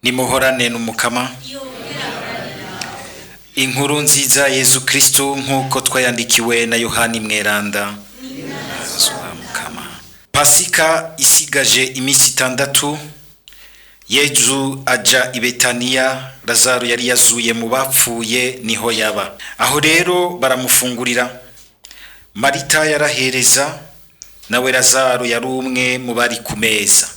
Nimuhorane n'Umukama. Inkuru nziza Yezu Kristu nk'uko twayandikiwe na Yohani Mweranda. Mukama. Pasika isigaje iminsi 6, Yezu aja i Betaniya, Lazaro yari yazuye mu bapfuye niho yaba. Aho rero baramufungurira. Marita yarahereza, nawe Lazaro yari umwe mu bari ku meza.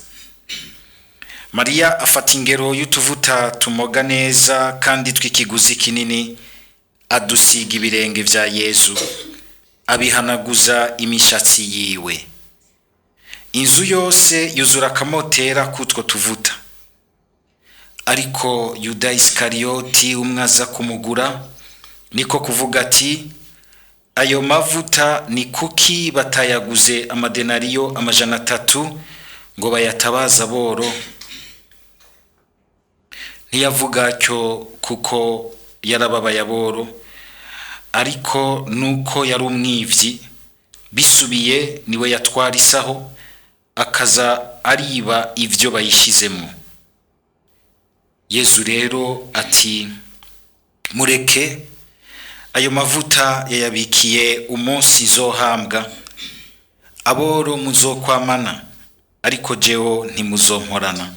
Mariya afata ingero y'utuvuta tumoga neza kandi tw'ikiguzi kinini, adusiga ibirenge vya Yezu, abihanaguza imishatsi yiwe. Inzu yose yuzura akamotera k'utwo tuvuta. Ariko Yuda Isikariyoti umwe aza kumugura, niko kuvuga ati: ayo mavuta ni kuki batayaguze amadenariyo 300 ngo bayatabaza aboro? Ntiyavuga atyo kuko yarababaye aboro, ariko nuko yari umwivyi, bisubiye niwe yatwara isaho, akaza ariba ivyo bayishizemwo. Yezu rero ati: mureke, ayo mavuta yayabikiye umunsi nzohambwa. Aboro muzokwamana, ariko jewe ntimuzomporana.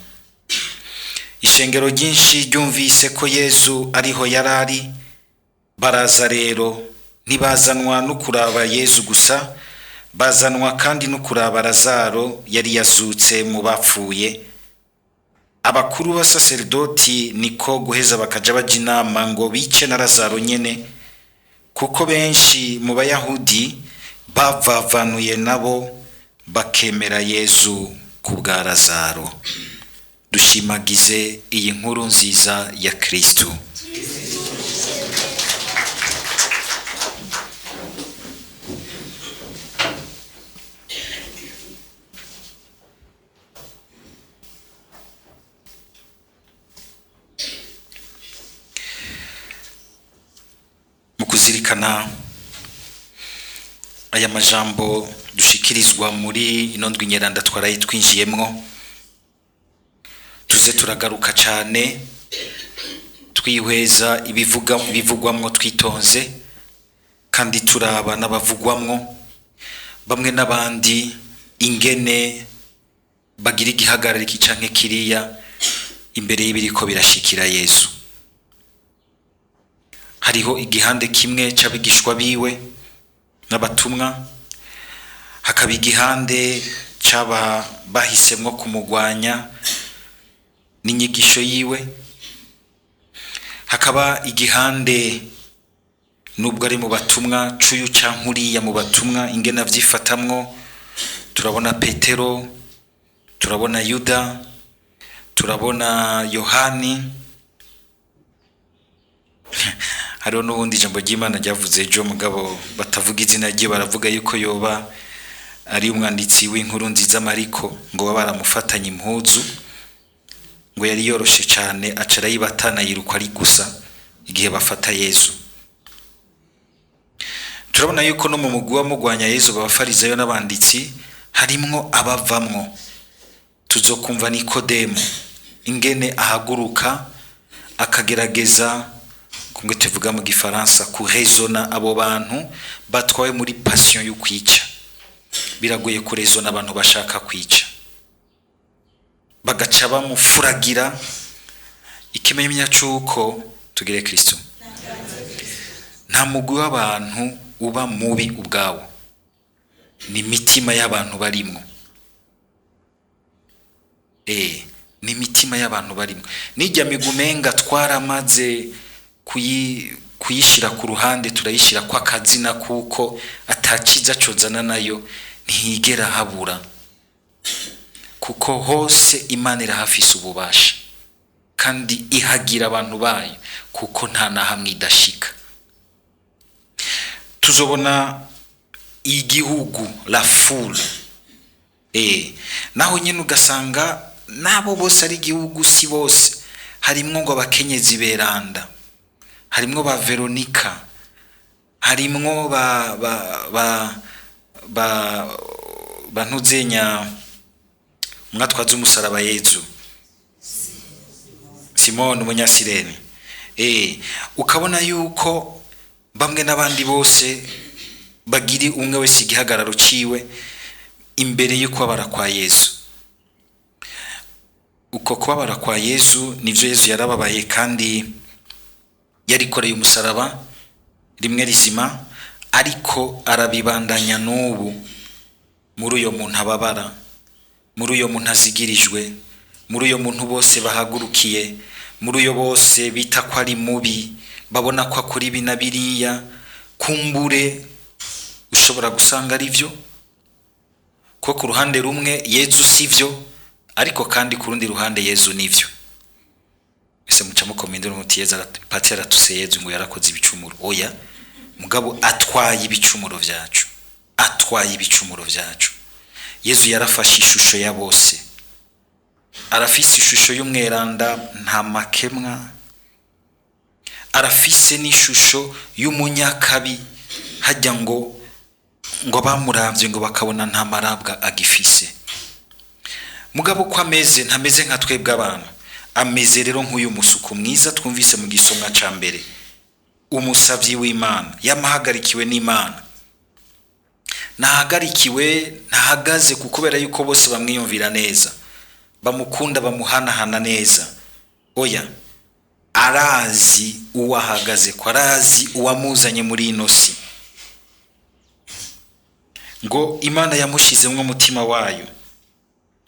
Ishengero ryinshi ryumvise ko Yezu ariho yarari, baraza rero, ntibazanwa no kuraba Yezu gusa, bazanwa kandi no kuraba Lazaro yari yazutse mu bapfuye. Abakuru b'abasaserdoti niko guheza bakaja baja inama ngo bice na Lazaro nyene, kuko benshi mu Bayahudi bavavanuye nabo bakemera Yezu ku bwa Lazaro. Dushimagize iyi nkuru nziza ya Kristu. Mu kuzirikana aya majambo dushikirizwa muri ino ndwi nyeranda twaraye twinjiyemwo, tuze turagaruka cane twihweza ibivugwamwo twitonze, kandi turaba n'abavugwamwo bamwe n'abandi ingene bagira igihagararo iki canke kiriya imbere y'ibiriko birashikira Yezu. Hariho igihande kimwe c'abigishwa biwe n'abatumwa, hakaba igihande c'aba bahisemwo kumugwanya n'inyigisho yiwe, hakaba igihande nubwo ari mu batumwa cuyu canke uriya mu batumwa ingene avyifatamwo. Turabona Petero, turabona Yuda, turabona Yohani. Hariho n'ubundi ijambo ry'Imana ryavuze ejo, mugabo batavuga izina rye, baravuga yuko yoba ari umwanditsi w'inkuru nziza Mariko, ngo baba baramufatanye impuzu, ngo yari yoroshe cane, aca arayibatana yiruka ari gusa igihe bafata Yezu. Turabona yuko no mu mugwi wamugwanya Yezu b'abafarizayo n'abanditsi harimwo abavamwo. Tuzokumva Nikodemo ingene ahaguruka akagerageza, kumwe tuvuga mu gifaransa, kurezona abo bantu batwawe muri passion yo kwica. Biragoye kurezona abantu bashaka kwica, bagaca bamufuragira. Ikimenyamenya c'uko tugire Kristo, nta mugwi w'abantu uba mubi ubwawo, ni imitima y'abantu barimwo. Ni imitima y'abantu barimwo. Nijya migumenga twaramaze kuyishira ku ruhande, turayishira kwa kazina kuko ataciza cozana nayo, ntihigera habura, kuko hose Imana irahafise ububasha kandi ihagira abantu bayo, kuko nta na hamwe idashika. Tuzobona igihugu la foule, naho nyene ugasanga nabo bose ari igihugu, si bose, harimwo ngo abakenyezi beranda, harimwo ba Veronica, harimwo ba ba ba ba bantuzenya umwatwaza umusaraba Yezu. Simoni umunyasirene. Ukabona yuko bamwe n'abandi bose bagiri umwe wese igihagararo ciwe imbere yo kubabara kwa Yezu. Uko kubabara kwa Yezu nivyo, Yezu yarababaye kandi yarikoreye umusaraba rimwe rizima, ariko arabibandanya n'ubu muri uyo muntu ababara, muri uyo muntu azigirijwe, muri uyo muntu bose bahagurukiye, muri uyo bose bita ko ari mubi, babona ko akora ibi na biriya. Kumbure ushobora gusanga ari byo ko ku ruhande rumwe Yezu si byo, ariko kandi ku rundi ruhande Yezu nivyo. Ese muca mukomendera umuti Yezu Patiri aratuse Yezu ngo yarakoze ibicumuro? Oya, mugabo atwaye ibicumuro vyacu, atwaye ibicumuro vyacu. Yezu yarafashe ishusho ya bose, arafise ishusho y'umweranda nta makemwa, arafise n'ishusho y'umunyakabi, hajya ngo bamuravye ngo bakabona nta marabwa agifise. Mugabo uko ameze, ntameze nka twebwe abantu. Ameze rero nk'uyu musuku mwiza twumvise mu gisomwa ca mbere, umusavyi w'Imana, yamahagarikiwe n'Imana. Ntahagarikiwe, ntahagaze ku kubera yuko bose bamwiyumvira neza, bamukunda, bamuhanahana neza. Oya, arazi uwo ahagaze ko, arazi uwamuzanye muri ino si, ngo Imana yamushizemwo umutima wayo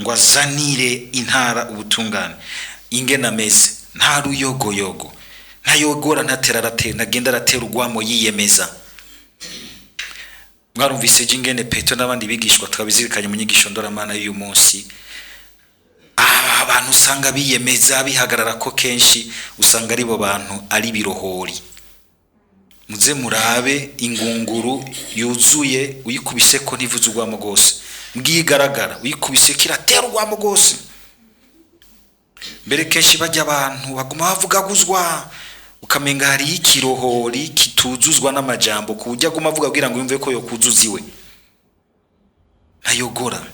ngo azanire intara ubutungane. Ingene ameze, nta ruyogoyogo, ntayogora, ntatera aratera, ntagenda aratera urwamo yiyemeza. Mwarumvise ejo ingene Petero n'abandi bigishwa, twabizirikanye mu nyigisho ndoramana y'uyu munsi. Aba bantu usanga biyemeza, bihagarara ko kenshi usanga aribo bantu ari birohori. Muze murabe ingunguru yuzuye, uyikubise ko ntivuze urwamo rwose, mbwigaragara uyikubise ko iratera urwamo rwose. Mbere kenshi bajya abantu baguma bavugaguzwa, ukamenga hariyo ikirohori kituzuzwa n'amajambo, ku buryo aguma avuga kugira ngo yumve ko yokuzuza iwe. Ntayogora.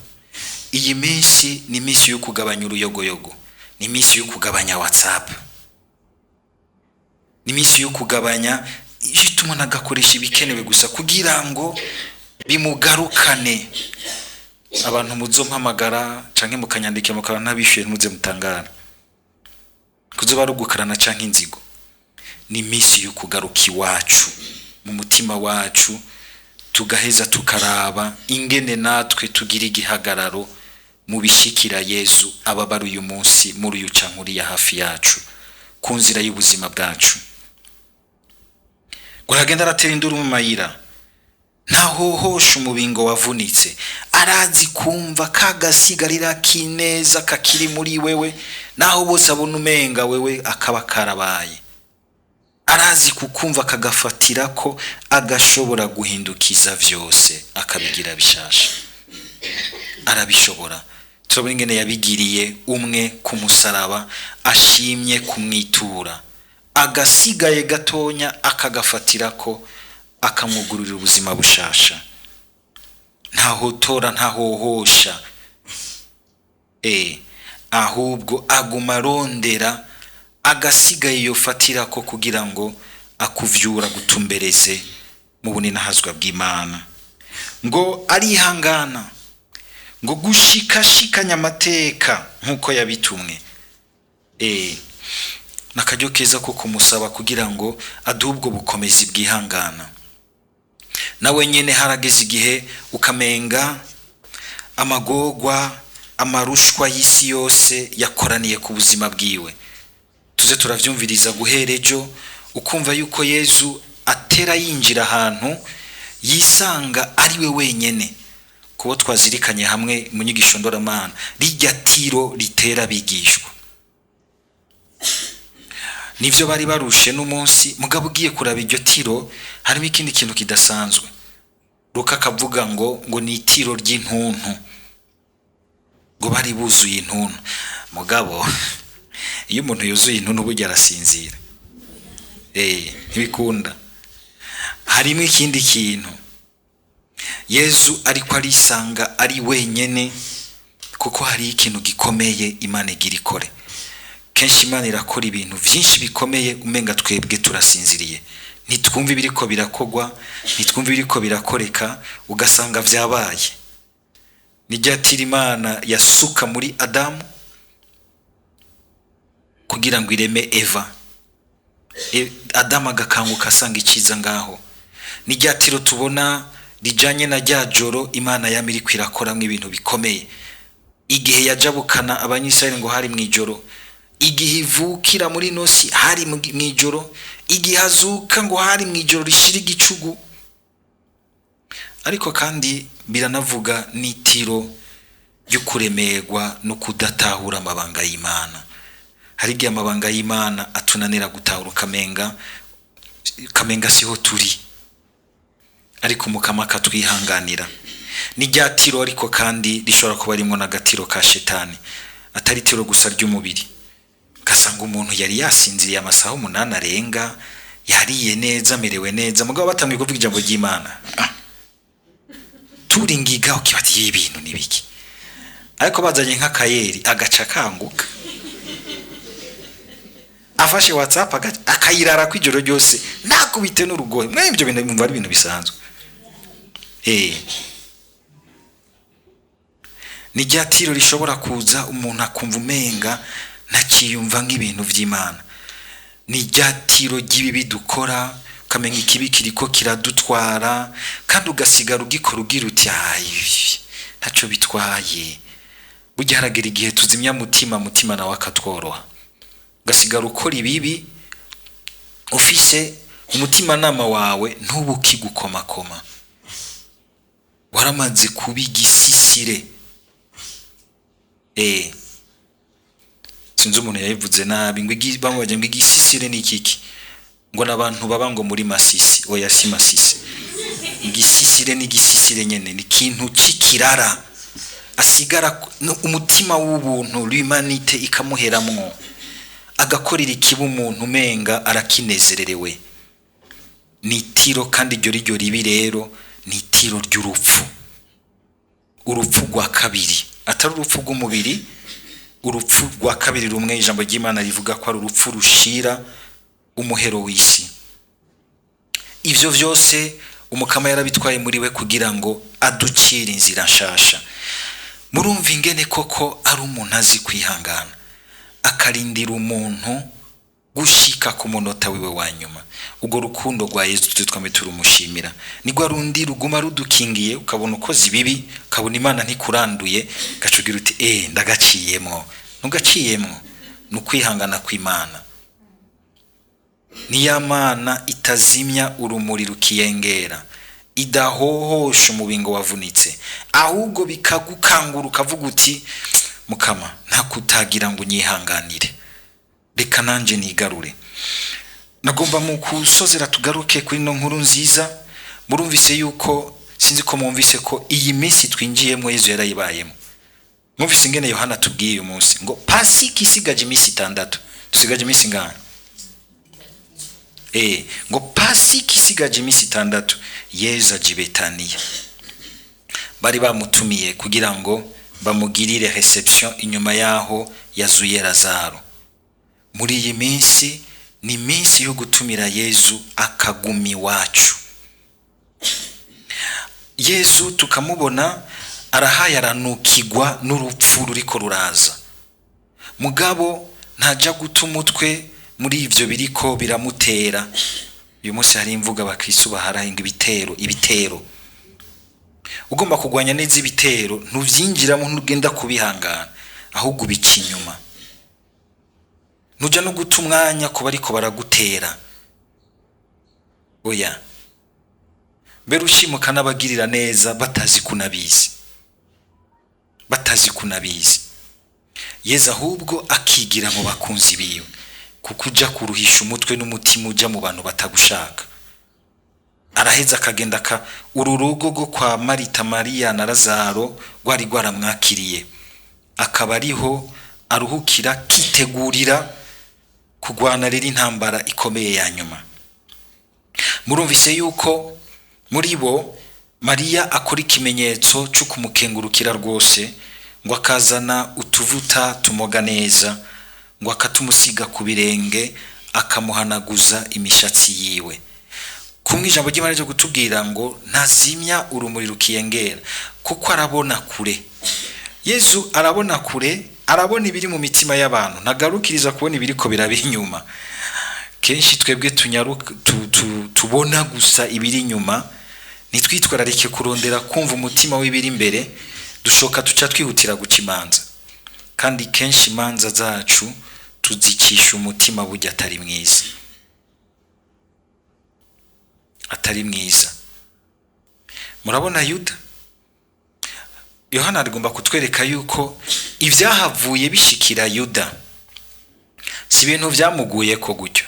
Iyi minsi ni iminsi yo kugabanya uruyogoyogo, ni iminsi yo kugabanya WhatsApp, ni iminsi yo kugabanya iyo umuntu agakoresha ibikenewe gusa kugira ngo bimugarukane. Abantu muzompamagara canke mukanyandikira mukaba ntabishuye, ntuze mutangara, kuzoba ari ugukarana canke inzigo. Ni iminsi yo kugaruka iwacu mu mutima wacu, tugaheza tukaraba ingene natwe tugira igihagararo mu bishikira Yezu ababara uyu munsi muri uyu canke uriya hafi yacu ku nzira y'ubuzima bwacu. Ngo aragenda aratera induru mu mayira, ntahohosha umubingo wavunitse. Arazi kumva kagasigarira k'ineza kakiri muri wewe, naho bose abona umenga wewe akaba karabaye. Arazi kukumva akagafatira ko agashobora guhindukiza vyose akabigira bishasha. Arabishobora. Turabona ingene yabigiriye umwe ku musaraba, ashimye kumwitura, agasigaye gatonya akagafatira ko akamwugururira ubuzima bushasha. Ntahotora, ntahohosha, ahubwo aguma arondera agasigaye yofatira ko kugira ngo akuvyura gutumbereze mu buninahazwa bw'Imana. Ngo arihangana ngo gushikashikanya amateka nk'uko yabitumwe. Nakaryo keza ko kumusaba kugira ngo aduhe ubwo bukomezi bwihangana. Nawe nyene harageze igihe ukamenga amagorwa, amarushwa y'isi yose yakoraniye ku buzima bwiwe. Tuze turavyumviriza guhera ejo, ukumva yuko Yezu atera yinjira ahantu yisanga ari we wenyene. Kubo twazirikanye hamwe mu nyigisho ndoramana, rirya tiro ritera abigishwa, nivyo bari barushe n'umunsi. Mugabo ugiye kuraba iryo tiro, harimo ikindi kintu kidasanzwe. Luka akavuga ngo ni itiro ry'intuntu, ngo bari buzuye intuntu. Mugabo iyo umuntu yuzuye intuntu burya arasinzira, ntibikunda. Harimo ikindi kintu, Yezu ariko arisanga ari wenyene, kuko hari ikintu gikomeye Imana igira ikore. Kenshi Imana irakora ibintu vyinshi bikomeye, umenga twebwe turasinziriye, ntitwumva ibiriko birakogwa, ntitwumva ibiriko birakoreka, ugasanga vyabaye. Ni rya tiro Imana yasuka muri Adamu kugira ngo ireme Eva. Adamu agakanguka asanga iciza ngaho. Ni rya tiro tubona rijanye na rya joro Imana yama iriko irakoramwo ibintu bikomeye, igihe yajabukana Abanyisirayeli ngo hari mw'ijoro, igihe ivukira muri nosi hari mw'ijoro, igihe azuka ngo hari mw'ijoro rishira igicugu. Ariko kandi biranavuga n'itiro ryo kuremerwa no kudatahura amabanga y'Imana. Hari igihe amabanga y'Imana atunanira gutahura, ukamenga siho turi, ariko Umukama akatwihanganira. Ni rya tiro ariko kandi rishobora kuba rimwo n'agatiro ka shetani, atari tiro gusa ry'umubiri. Ugasanga umuntu yari yasinziriye amasaha 8 arenga, yariye neza, amerewe neza, mugabo batangiye kuvuga ijambo ry'Imana, turingiga ukibaza ibintu ni biki, ariko bazanye nk'akayeri agaca akanguka, afashe WhatsApp akayirara kw'ijoro ryose, nakubite n'urugohe. Mwe ibyo bintu mwumva ari ibintu bisanzwe. Ni rya tiro rishobora kuza umuntu akumva umenga ntakiyumva nk'ibintu vy'Imana. Ni rya tiro ry'ibibi dukora, ukamenya ikibi kiriko kiradutwara, kandi ugasigara ugikora ugira uti ayi ntaco bitwaye. Burya haragera igihe tuzimya mutima, mutima nawe akatworoha, ugasigara ukora ibibi ufise umutimanama wawe ntubukigukomakoma, waramaze kuba igisisire. Sinzi umuntu yabivuze nabi ngo bamubaje ngo igisisire ni ikiki, ngo n'abantu baba ngo muri Masisi. Oya, si Masisi, igisisire ni igisisire nyene, ni ikintu c'ikirara asigara umutima w'ubuntu, l'humanité ikamuheramwo, agakorera ikibi umuntu umenga arakinezererewe. Ni itiro kandi iryo riryo ribi rero ni itiro ry'urupfu, urupfu rwa kabiri, atari urupfu rw'umubiri, urupfu rwa kabiri rumwe ijambo ry'Imana rivuga ko ari urupfu rushira umuhero w'isi. Ivyo vyose Umukama yarabitwaye muri we kugira ngo aducire inzira nshasha. Murumva ingene koko ari umuntu azi kwihangana, akarindira umuntu gushika ku munota wiwe wa nyuma. Ubwo rukundo rwa Yezu twe twame turumushimira, nirwo rundi ruguma rudukingiye. Ukabona ukoze ibibi, ukabona Imana ntikuranduye, ugaca ugira uti ndagaciyemwo. Ntugaciyemwo, ni ukwihangana kw'Imana. Ni ya Mana itazimya urumuri rukiyengera, idahohosha umubingo wavunitse, ahubwo bikagukangura ukavuga uti Mukama ntakutagira ngo unyihanganire, reka nanje nigarure. Nagomba mu kusozera tugaruke kuri ino nkuru nziza. Murumvise yuko, sinzi ko mwumvise ko iyi minsi twinjiyemo Yezu yarayibayemo. Mwumvise ingene Yohana atubwiye uyu munsi ngo Pasika isigaje iminsi 6. Dusigaje iminsi ingana? Ngo Pasika isigaje iminsi 6, Yezu aja i Betaniya. Bari bamutumiye kugira ngo bamugirire reception inyuma yaho yazuye Lazaro. Muri iyi minsi ni iminsi yo gutumira Yezu akaguma iwacu. Yezu tukamubona arahaye aranukigwa n'urupfu ruriko ruraza, mugabo ntaja guta umutwe muri ivyo biriko biramutera. Uyu munsi hari imvuga abakristo baharaye ngo ibitero, ibitero. Ugomba kurwanya neza ibitero, ntuvyinjiramo, ntugenda kubihangana, ahubwo ubica inyuma. Ntuja no guta umwanya ku bariko baragutera, oya, mbere ushimuka n'abagirira neza batazi kunabizi, batazi kunabizi. Yezu ahubwo akigira mu bakunzi biwe, kuko uja kuruhisha umutwe n'umutima uja mu bantu batagushaka. Araheza akagenda ka uru rugo rwo kwa Marita, Mariya na Lazaro rwari rwaramwakiriye, akaba ariho aruhukira, kitegurira kurwana rero intambara ikomeye ya nyuma. Murumvise yuko muri bo Mariya akora ikimenyetso cyo kumukengurukira rwose, ngo akazana utuvuta tumoga neza. Ngo akatumusiga ku birenge, akamuhanaguza imishatsi yiwe. Kumwe ijambo ry'Imana ryo kutubwira ngo ntazimya urumuri rukiyengera, kuko arabona kure. Yezu arabona kure, arabona ibiri mu mitima y'abantu, ntagarukiriza kubona ibiriko biraba inyuma. Kenshi twebwe tunyaruka tubona gusa ibiri inyuma, ntitwitwararike kurondera kumva umutima w'ibiri imbere. Dushoka tuca twihutira guca imanza, kandi kenshi imanza zacu tuzikisha umutima burya atari mwiza, atari mwiza. Murabona Yuda, Yohana agomba kutwereka yuko ibyahavuye bishikira Yuda si ibintu byamuguye ko gutyo,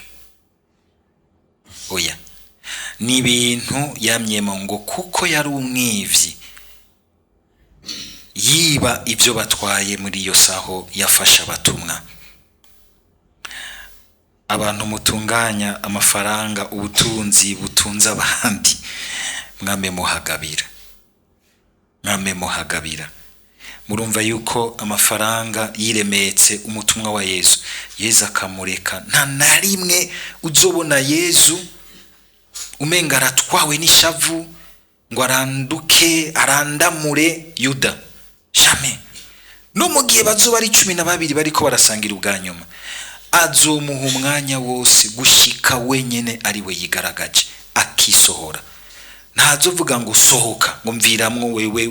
oya, ni ibintu yamyemo, ngo kuko yari umwivyi, yiba ibyo batwaye muri iyo saho yafashe abatumwa. Abantu mutunganya amafaranga, ubutunzi butunze abandi, mwame muhagabira, mwame muhagabira. Murumva yuko amafaranga yiremetse umutumwa wa Yezu, Yezu akamureka. Nta na rimwe uzobona Yezu umenga aratwawe n'ishavu ngo aranduke arandamure Yuda, jamais. No mu gihe bazoba ari 12 bariko barasangira ubwa nyuma, azomuha umwanya wose gushika wenyene ari we yigaragaje akisohora. Ntazovuga ngo sohoka, ngo mviramwo wewe,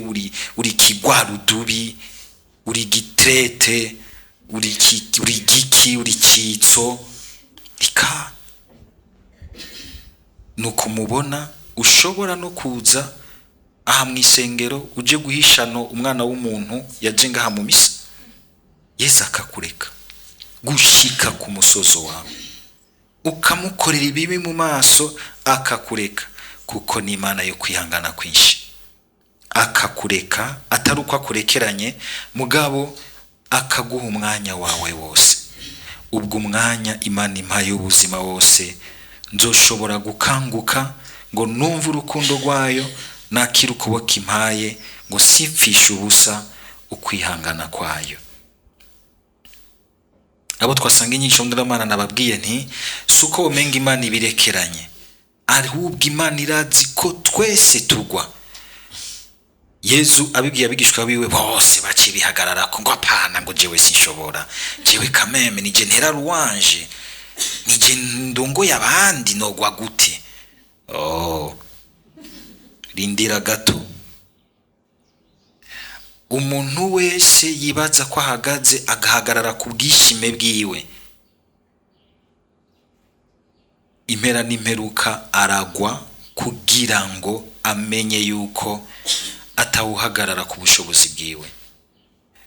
uri kigwarudubi, uri gitrete, uri giki, uri kitso ika. Nuko mubona ushobora no kuza aha mu isengero uje guhishano umwana w'umuntu yaje ngaha mu misa, Yezu akakureka gushika ku musozo wawe, ukamukorera ibibi mu maso akakureka, kuko ni Imana yo kwihangana kwinshi. Akakureka atari uko akurekeranye, mugabo akaguha umwanya wawe wose. Ubwo umwanya Imana impaye ubuzima wose, nzoshobora gukanguka ngo numve urukundo rwayo, nakira ukuboko impaye, ngo sipfishe ubusa ukwihangana kwayo. Abo twasanga inyigisho ndamana, nababwiye nti si uko umenga Imana ibirekeranye, ahubwo Imana irazi ko twese tugwa. Yezu abibwiye abigishwa biwe bose baciye bihagararako, ngo apana, ngo jewe sinshobora, jewe kameme nije ntera ruwanje, nije ndongoye abandi, nogwa gute? Oh, rindira gato. Umuntu wese yibaza ko ahagaze agahagarara ku bwishime bwiwe, impera n'imperuka aragwa, kugira ngo amenye yuko atawuhagarara ku bushobozi bwiwe.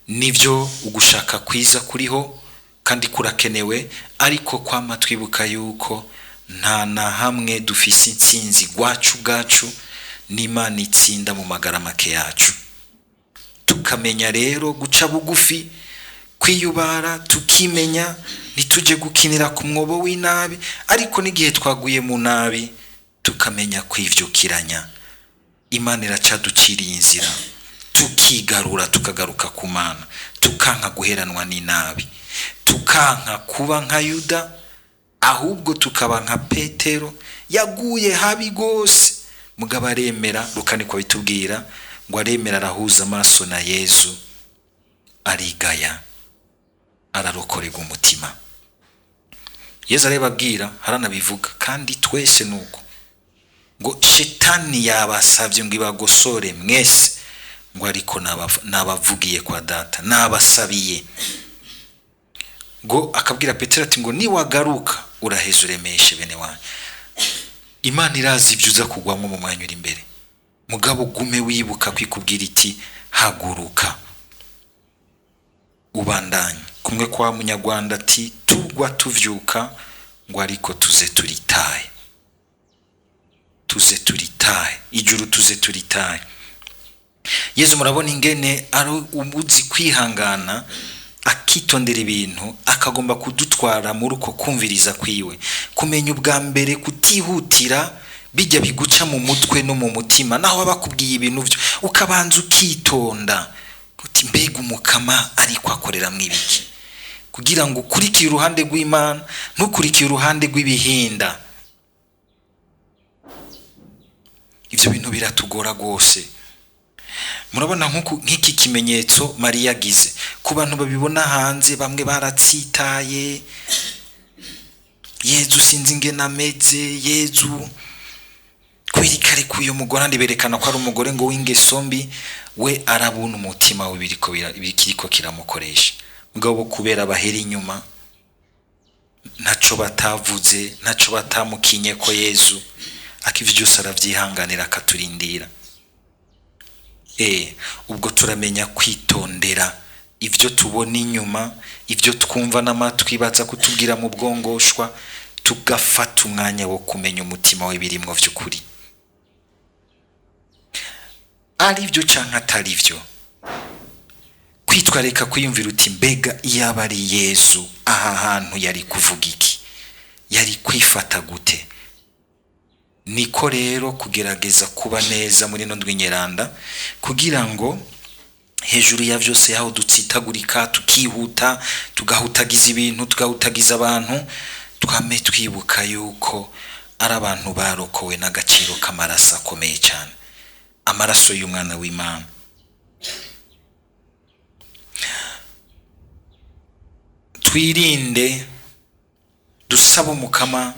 Nibyo, ugushaka kwiza kuriho kandi kurakenewe, ariko kwama twibuka yuko nta na hamwe dufise intsinzi gwacu bwacu, n'Imana itsinda mu magara make yacu. Tukamenya rero guca bugufi, kwiyubara, tukimenya, ntitujye gukinira ku mwobo w'inabi, ariko n'igihe twaguye mu nabi tukamenya kwivyukiranya. Imana iracaduciriye inzira, tukigarura, tukagaruka ku Mana, tukanka guheranwa n'inabi, tukanka kuba nka Yuda, ahubwo tukaba nka Petero yaguye habi gose, mugabo aremera. Rukaniko bitubwira ngo aremera, arahuza amaso na Yezu, arigaya, ararokorerwa umutima. Yezu arababwira, haranabivuga, kandi twese nuko ngo shetani yabasabye ngo ibagosore mwese, ngo ariko nabavugiye kwa Data, nabasabiye. Ngo akabwira Petero ati ngo niwagaruka uraheza uremeshe bene wanyu. Imana irazi ibyo uza kugwamo mu mwanya uri imbere, mugabo ugume wibuka kwikubwira iti haguruka ubandanye. Kumwe kwa munyarwanda ati tugwa tuvyuka, ngo ariko tuze turitahe, tuze turitahe ijuru, tuze turitahe. Yezu murabona ingene ari uzi kwihangana, akitondera ibintu, akagomba kudutwara muri uko kumviriza kwiwe, kumenya ubwa mbere kutihutira bijya biguca mu mutwe no mu mutima, naho baba bakubwiye ibintu byo ukabanza ukitonda uti mbega umukama ariko akorera mwibiki? Kugira ngo ukurikire uruhande rw'Imana, ntukurikire uruhande rw'ibihinda. Ivyo bintu biratugora rwose. Murabona nk'iki kimenyetso Mariya agize, ku bantu babibona hanze bamwe baratsitaye, Yezu sinzi ingene ameze, Yezu kubera ariko uyu mugore andi berekana ko ari umugore ngo w'ingeso mbi, we arabona umutima we biriko kiramukoresha. Mugabo kubera bahera inyuma ntaco batavuze, ntaco batamukinye ko Yezu akivyo byose aravyihanganira akaturindira. Ubwo turamenya kwitondera ivyo tubona inyuma, ivyo twumva n'amatwi baza kutubwira mu bwongoshwa, tugafata umwanya wo kumenya umutima we birimwo vy'ukuri, ari byo canke atari byo. Kwitwareka kwiyumvira uti mbega iyaba ari Yezu aha hantu yari kuvuga iki, yari kwifata gute? Niko rero kugerageza kuba neza muri ino ndwi nyeranda, kugira ngo hejuru ya vyose yaho dutsitagurika, tukihuta, tugahutagiza ibintu, tugahutagiza abantu, twame twibuka yuko ari abantu barokowe n'agaciro k'amaraso akomeye cyane, amaraso y'umwana w'Imana. Twirinde, dusabe Umukama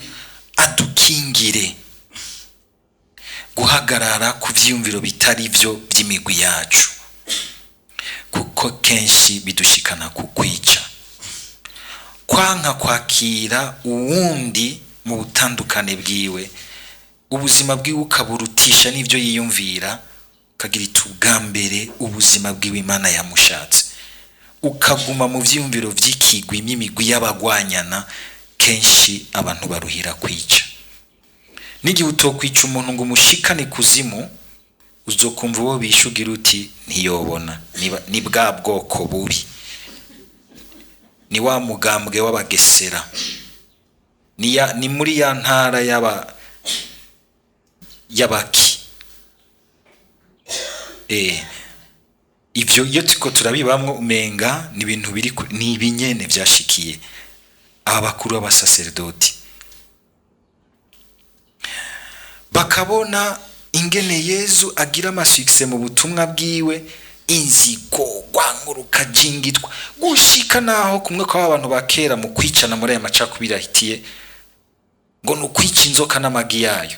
adukingire guhagarara ku vyiyumviro bitari vyo by'imigwi yacu, kuko kenshi bidushikana ku kwica. Kwanka kwakira uwundi mu butandukane bwiwe, ubuzima bwiwe ukaburutisha n'ivyo yiyumvira, ukagira iti ubwa mbere ubuzima bwiwe Imana yamushatse, ukaguma mu vyiyumviro vy'ikigwi n'imigwi y'abagwanyana. Kenshi abantu baruhira kwica. N'igihe utokwica umuntu ngo umushikane kuzimu, uzokumva uwo bishugira uti ntiyobona, ni bwa bwoko bubi, ni wa mugambwe w'abagesera, ni muri ya ntara y'abaki. Ivyo iyo turiko turabibamwo umenga ni ibintu biri ni ibinyene vyashikiye aba bakuru b'abasaserdoti, bakabona ingene Yezu agira amasukse mu butumwa bwiwe, inzigo gwanguruka jingitwa, gushika naho kumwe kwa abantu bakera mu kwicana muri aya macakubiri ahitiye, ngo ni ukwica inzoka n'amagi yayo,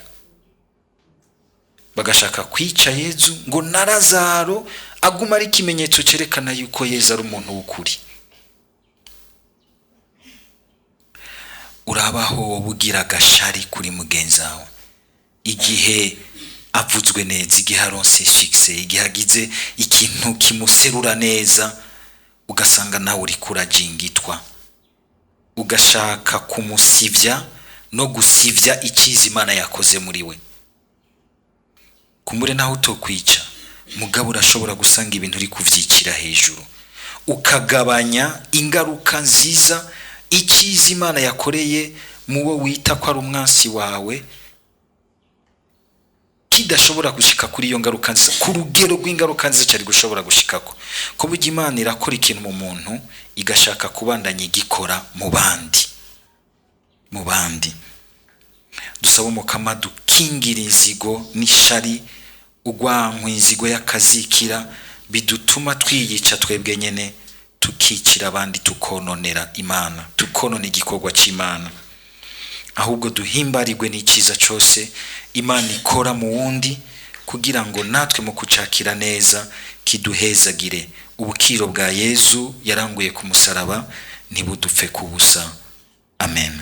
bagashaka kwica Yezu ngo na Lazaro aguma ari ikimenyetso cerekana yuko Yezu ari umuntu w'ukuri. Urabaho wowe ugira agashari kuri mugenzi wawe igihe avuzwe neza, igihe aronse succès, igihe agize ikintu kimuserura neza, ugasanga nawe uriko urajingitwa, ugashaka kumusivya no gusivya iciza Imana yakoze muri we. Kumbure naho utokwica, mugabo urashobora gusanga ibintu uri kuvyicira hejuru, ukagabanya ingaruka nziza iciza Imana yakoreye muwo wita ko ari umwansi wawe, kidashobora gushika kuri iyo ngaruka nziza, ku rugero rw'ingaruka nziza cari gushobora gushikako. Ko burya Imana irakora ikintu mu muntu igashaka kubandanya igikora mu bandi, mu bandi. Dusaba Umukama dukingira inzigo n'ishari, urwanko, inzigo y'akazikira, bidutuma twiyica twebwe nyene, tukicira abandi, tukononera Imana, tukonona igikorwa c'Imana. Ahubwo duhimbarirwe n'iciza cose Imana ikora mu wundi, kugira ngo natwe mu kucakira neza kiduhezagire. Ubukiro bwa Yezu yaranguye ku musaraba ntibudupfe kubusa. Amen.